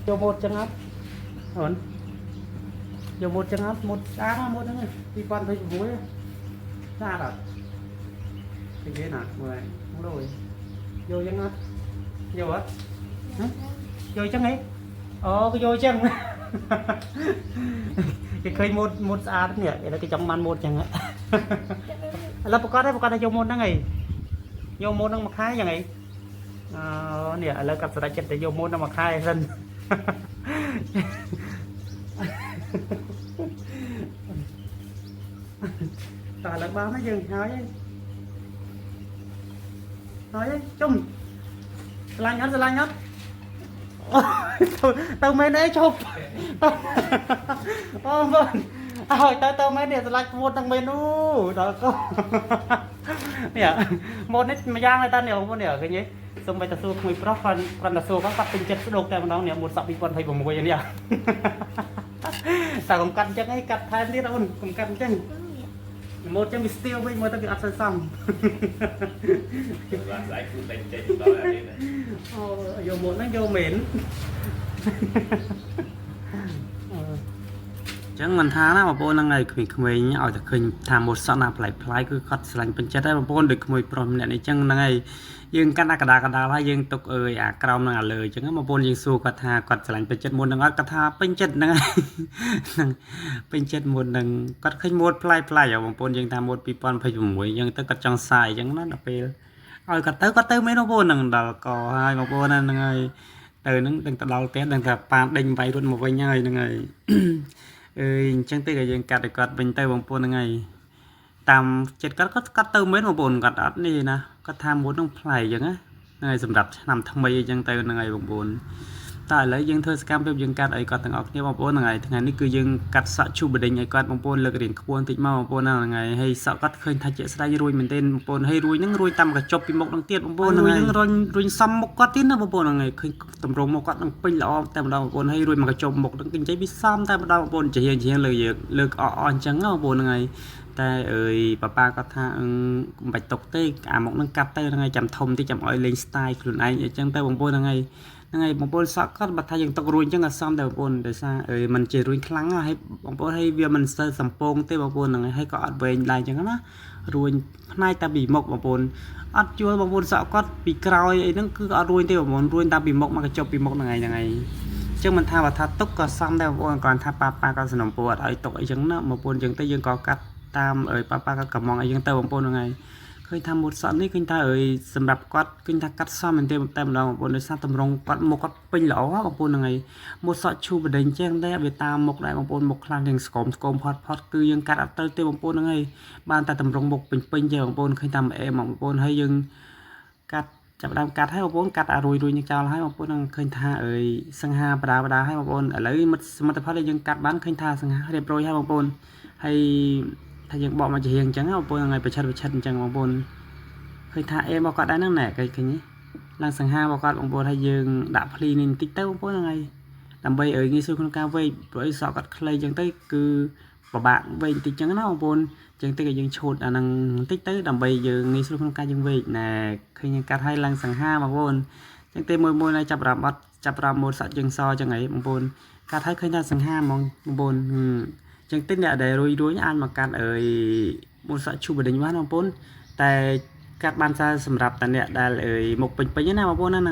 យកម៉ូតចឹងអត់អូនយកម៉ូតចឹងអត់ម៉ូតស្អាតណាម៉ូតហ្នឹង2026ស្អាតអត់គេនិយាយណាមើលលយយកចឹងអត់យកអត់យកចឹងហីអូគេយកចឹងគេឃើញម៉ូតម៉ូតស្អាតនេះឥឡូវគេចង់បានម៉ូតចឹងឥឡូវប្រកាសទេប្រកាសថាយកម៉ូតហ្នឹងហីយកម៉ូតហ្នឹងមួយខែចឹងហីអូនេះឥឡូវកាត់ស្រេចចិត្តតែយកម៉ូតហ្នឹងមួយខែសិន តើឥឡូវបានហើយយើងហើយហើយជុំស្រឡាញ់អត់ស្រឡាញ់អត់អូទៅមែនអីជប់ទៅអូបងហើយទៅទៅមែននេះស្រឡាញ់មួតទាំងមែននោះដល់កនេះម៉ូតនេះមួយយ៉ាងហើយតានេះបងប្អូននេះឃើញទេសូម្បីតែសួរក្មួយប្រុសគាត់គ្រាន់តែសួរគាត់គាត់ពេញចិត្តស្ដោកតែម្ដងនេះម៉ូតសក់2026នេះតែកុំកាត់អញ្ចឹងឯងកាត់ថែមទៀតអូនកុំកាត់អញ្ចឹង ម៉ូតចឹងវាស្ទៀវវិញមើលទៅវាអត់សូវសម បានស្អែកគូដេញចេញដល់អានេះណា អូយកម៉ូតហ្នឹងយកមែនចឹងមិនថាណាបងប្អូនហ្នឹងហើយក្មេងៗឲ្យតែឃើញថាម៉ូតសក់ណាប្លែកប្លែកគឺគាត់ស្រឡាញ់ពេញចិត្តហើយបងប្អូនដូចក្មួយប្រុសម្នាក់នេះចឹងហ្នឹងហើយយើងកាន់អាកដាកដាលហើយយើងទុកអើយអាក្រោមនឹងអាលើចឹងបងប្អូនយើងសួរគាត់ថាគាត់ស្រឡាញ់ពេញចិត្តម៉ូតហ្នឹងអត់គាត់ថាពេញចិត្តហ្នឹងហើយហ្នឹងពេញចិត្តម៉ូតហ្នឹងគាត់ឃើញម៉ូតប្លែកប្លែកបងប្អូនយើងថាម៉ូត2026ចឹងទៅគាត់ចង់សាយចឹងណាដល់ពេលឲ្យគាត់ទៅគាត់ទៅមែនបងប្អូនហ្នឹងដល់កហើយបងប្អូនហ្នឹងហើយទៅហ្នឹងដឹងទៅដល់ផ្ទះដឹងថាប៉ានដេញវាយរត់មកវិញហើយហ្នឹងហើយ អើយអញ្ចឹងទេក៏យើងកាត់ឲ្យគាត់វិញទៅបងប្អូនហ្នឹងហើយតាមចិត្តគាត់គាត់គាត់ទៅមែនបងប្អូនគាត់អត់នេះណាគាត់ថាមួយនឹងប្លែកអញ្ចឹងណាហ្នឹងហើយសម្រាប់ឆ្នាំថ្មីអញ្ចឹងទៅហ្នឹងហើយបងប្អូនតើឥឡូវយើងធ្វើសកម្មភាពយើងកាត់ឲ្យគាត់ទាំងអស់គ្នាបងប្អូនហ្នឹងហើយថ្ងៃនេះគឺយើងកាត់សក់ឈូបដេញឲ្យគាត់បងប្អូនលើករៀងខ្ពស់បន្តិចមកបងប្អូនហ្នឹងហើយហើយសក់គាត់ឃើញថាជាក់ស្ដែងរួយមែនទែនបងប្អូនហើយរួយហ្នឹងរួយតាមកញ្ចប់ពីមុខហ្នឹងទៀតបងប្អូនហ្នឹងហើយរុញរុញសំមុខគាត់ទៀតណាបងប្អូនហ្នឹងហើយឃើញតម្រងមុខគាត់នឹងពេញល្អតែម្ដងបងប្អូនហើយរួយមកកញ្ចប់មុខហ្នឹងគឺនិយាយពីសំតែម្ដងបងប្អូនជារៀងជារៀងលើយើងលើកអអអញ្ចឹងណាបងប្អូនហ្នឹងហើយតែអើយប៉ាប៉ាគាត់ថាអឺមិនបាច់ຕົកទេអាមុខហ្នឹងកាត់ទៅហ្នឹងហើយចាំធំតិចចាំឲ្យលេង style ខ្លួនឯងអញ្ចឹងទៅបងប្អូនហ្នឹងហើយហ្នឹងហើយបងប្អូនសក់គាត់បើថាយើងຕົករួញអញ្ចឹងអត់សមតែបងប្អូនដោយសារអើយมันជារួញខ្លាំងហើយបងប្អូនហើយវាមិនសូវសំពងទេបងប្អូនហ្នឹងហើយហើយក៏អត់វែងដែរអញ្ចឹងណារួញផ្នែកតែពីមុខបងប្អូនអត់ជួលបងប្អូនសក់គាត់ពីក្រោយអីហ្នឹងគឺអត់រួញទេបងប្អូនរួញតាមពីមុខមកកញ្ចប់ពីមុខហ្នឹងឯងហ្នឹងឯងចឹងមិនថាបើថាទុកក៏សមដែរបងប្អូនគ្រាន់ថាប៉ាប៉ាក៏សំណពរអត់ឲ្យទុកអីចឹងណាបងប្អូនចឹងទៅយើងក៏កាត់តាមអើយប៉ាប៉ាក៏កំងអីចឹងទៅបងប្អូនហ្នឹងឯងឃើញថាម៉ូតសក់នេះឃើញថាអើយសម្រាប់គាត់ឃើញថាកាត់សមមែនទេតែម្ដងបងប្អូនដោយសារតម្រងគាត់មុខគាត់ពេញល្អបងប្អូនហ្នឹងឯងម៉ូតសក់ឈូបដេញចឹងដែរវាតាមមុខដែរបងប្អូនមុខខ្លះទាំងស្គមស្គមផត់ផត់គឺយើងកាត់អត់ទៅទេបងប្អូនហ្នឹងឯងបានតែតម្រងមុខពេញពេញចឹងបងប្អូនឃើញតាមអេបងប្អូនហើយយើងកាត់ចាប់ដើមកាត់ហើយបងប្អូនកាត់អារួយរួយនឹងចោលហើយបងប្អូននឹងឃើញថាអើយសង្ហាបដាបដាហើយបងប្អូនឥឡូវមិត្តសមិទ្ធផលដែលយើងកាត់បានឃើញថាសង្ហារៀបរយហើយបងប្អូនហើយថាយើងបកមកជារៀងអញ្ចឹងបងប្អូនហ្នឹងហើយប្រឆិតប្រឆិតអញ្ចឹងបងប្អូនឃើញថាអេមកគាត់ដែរហ្នឹងណែឃើញឃើញទេឡើងសង្ហាមកគាត់បងប្អូនហើយយើងដាក់ភ្លីនេះបន្តិចទៅបងប្អូនហ្នឹងហើយដើម្បីឲ្យងាយស្រួលក្នុងការវែកព្រោះអីសក់គាត់ខ្លីអញ្ចឹងទៅគឺពិបាកវែកបន្តិចអញ្ចឹងណាបងប្អូនអញ្ចឹងទៅក៏យើងឆូតអាហ្នឹងបន្តិចទៅដើម្បីយើងងាយស្រួលក្នុងការយើងវែកណែឃើញយើងកាត់ឲ្យឡើងសង្ហាបងប្អូនអញ្ចឹងទេមួយមួយណែចាប់អារម្មណ៍អត់ចាប់អារម្មណ៍ម៉ូតសក់ជើងសអញ្ចឹងហីបងប្អូនកាត់ឲ្យឃើញថាសង្ហាហ្មងបងប្អូនអញ្ចឹងទេអ្នកដែលរួយរួយអាចមកកាត់អើយម៉ូតសក់ឈូបដេញបានបងប្អូនតែកាត់បានសារសម្រាប់តែអ្នកដែលអើយមុខពេញពេញណាបងប្អូនណាហ្នឹង។